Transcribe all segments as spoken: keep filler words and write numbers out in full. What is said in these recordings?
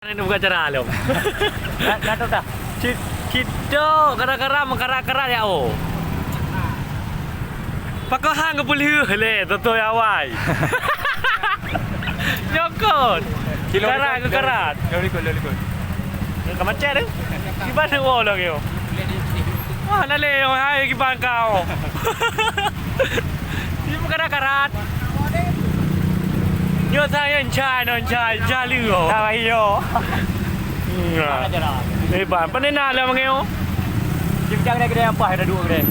Ini bukan cara alom. Nah, nah, tu dah. Cit, cit, dok, gara-gara mengkara-kara ya, oh. Pakon han geupeulheueh lé, toto ya, wai. Nyokot. Kilo Karat, likot, karat. Kilo likot, kilo likot. Ka macet tu. Kiban tu, oh, lagi, oh. Wah, nak lé, oh, hai, kiban kau. Ini bukan karat. Nyoe saya encai, no encai, encai liu. Nah, iyo. Nah. Eh, ban, pane na lam ngeo. Cik jang dah kedai ampah, dah dua kedai.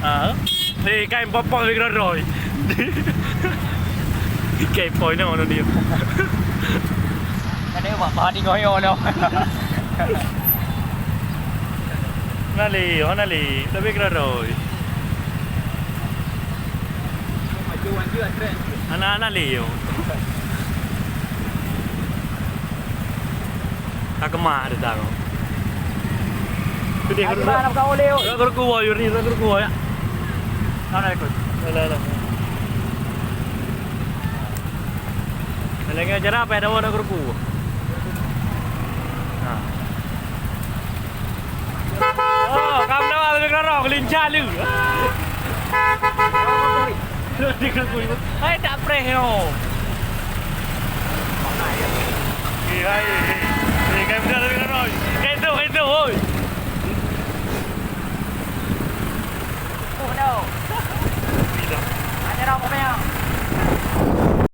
Ah. Eh, kain popok lagi roi. Kain poi no, no dia. Kan dia buat bahan di goyo no. Nali, oh nali, tapi kena roi. Anak-anak liu. Tak kemak ada tak kau. Sedih. Ai, kau gimana kau liu? Kau kau kau yuri, kau kau ya. Mana ikut? Alah, alah. Lagi ajar apa ya, dawa nak keruku. Ha. Oh, kamu dawa lebih kerara, kelincar lu. Di keruku. Hai, tak preh, yo. Hai.